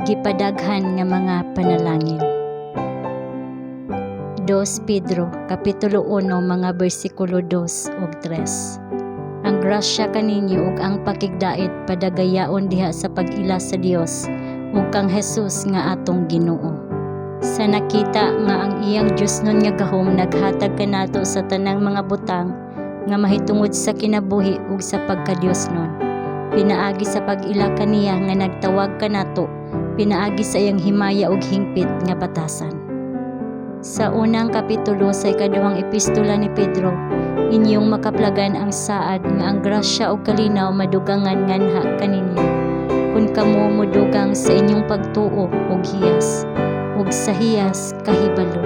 Gipadaghan nga mga panalangin. 2 Pedro kapitulo 1 mga bersikulo 2 ug 3. Ang grasya kaninyo ug ang pakigdait padagayaon diha sa pag-ila sa Dios ug kang Jesus nga atong Ginoo. Sa nakita nga ang iyang Diosnon nga gahom naghatag kanato sa tanang mga butang nga mahitungod sa kinabuhi ug sa pagkadiosnon, pinaagi sa pag-ila kaniya nga nagtawag kanato pinaagi sa iyang himaya ug hingpit nga batasan. Sa unang kapitulo sa ikaduhang epistola ni Pedro, inyong makaplagan ang saad nga ang grasya ug kalinaw madugangan nganha kaninyo kun kamo modugang sa inyong pagtuo ug hiyas, ug sa hiyas kahibalo,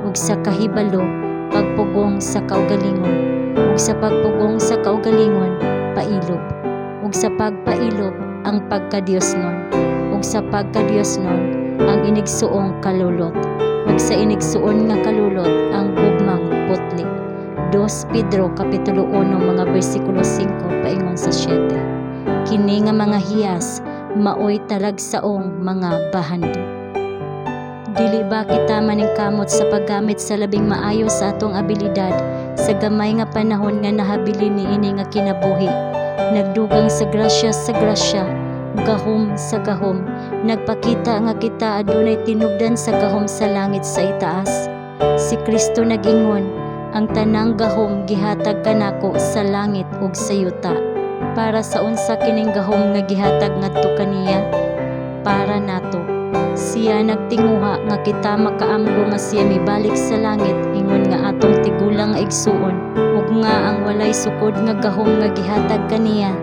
ug sa kahibalo pagpugong sa kaugalingon, ug sa pagpugong sa kaugalingon pailob, ug sa pagpailob ang pagkadiosnon, ug sa pagkadiosnon ang inigsuong kalulot, ug sa inigsuon nga kalulot ang gugmang putli. 2 Pedro kapitulo 1 mga bersikulo 5 paingon sa 7. Kini nga mga hiyas maoy talagsaong mga bahandi. Dili ba kita maningkamot sa paggamit sa labing maayo sa atong abilidad sa gamay nga panahon nga nahabilin niini nga kinabuhi? Nagdugang sa grasya sa grasya, gahom sa gahom, nagpakita nga kita adunay tinubdan sa gahom sa langit sa itaas. Si Kristo nag-ingon, "Ang tanang gahom gihatag kanako sa langit ug sa yuta." Para sa unsa kining gahom nga gihatag ngadto kaniya? Para nato. Siya nagtinguha nga kita makaamgo nga siya mibalik sa langit ingon nga atong tigulang nga igsuon ug nga ang walay sukod nga gahom nga gihatag kaniya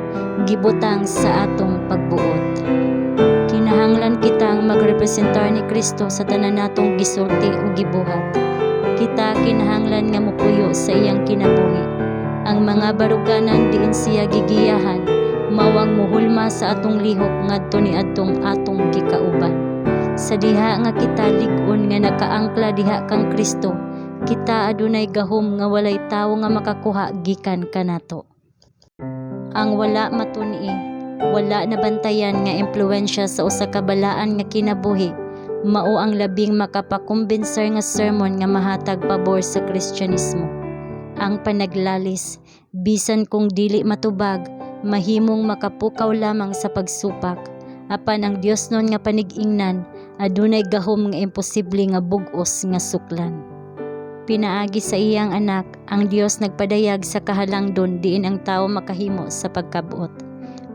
gibutang sa atong pagbuot. Kinahanglan kitang magrepresentar ni Kristo sa tanan natong gisulti ug gibuhat. Kita kinahanglan nga mopuyo sa iyang kinabuhi. Ang mga baruganan diin siya gigiyahan mao ang muhulma sa atong lihok ngadto niadtong atong gikauban. Sa diha nga kita lig-on nga nakaangkla diha kang Kristo, kita adunay gahom nga walay tawo nga makakuha gikan kanato. Ang wala matun-i, wala nabantayan nga impluwensya sa usa ka balaan nga kinabuhi mao ang labing makapakumbinser nga sermon nga mahatag pabor sa Kristyanismo. Ang panaglalis, bisan kung dili matubag, mahimong makapukaw lamang sa pagsupak. Apan ang Diosnon nga panig-ingnan adunay gahom nga imposible nga bug-os nga suklan. Pinaagi sa iyang Anak, ang Dios nagpadayag sa kahalangdon diin ang tawo makahimo sa pagkab-ot.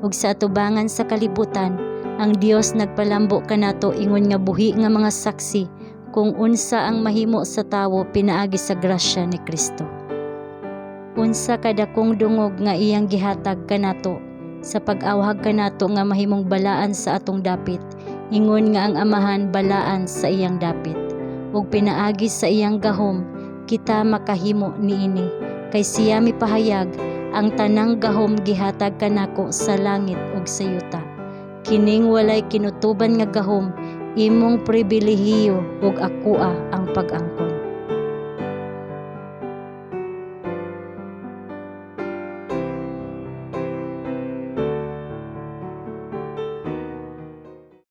Ug sa atubangan sa kalibutan, ang Dios nagpalambo kanato ingon nga buhi nga mga saksi kung unsa ang mahimo sa tawo pinaagi sa grasya ni Kristo. Unsa ka dakong dungog nga iyang gihatag kanato sa pag-awhag kanato nga mahimong balaan sa atong dapit, ingon nga ang Amahan balaan sa iyang dapit. Ug pinaagi sa iyang gahom kita makahimo niini, kay siya mipahayag, "Ang tanang gahom gihatag kanako sa langit ug sa yuta." Kining walay kinutuban nga gahom imong pribilehiyo ug akoa ang pag-angkon.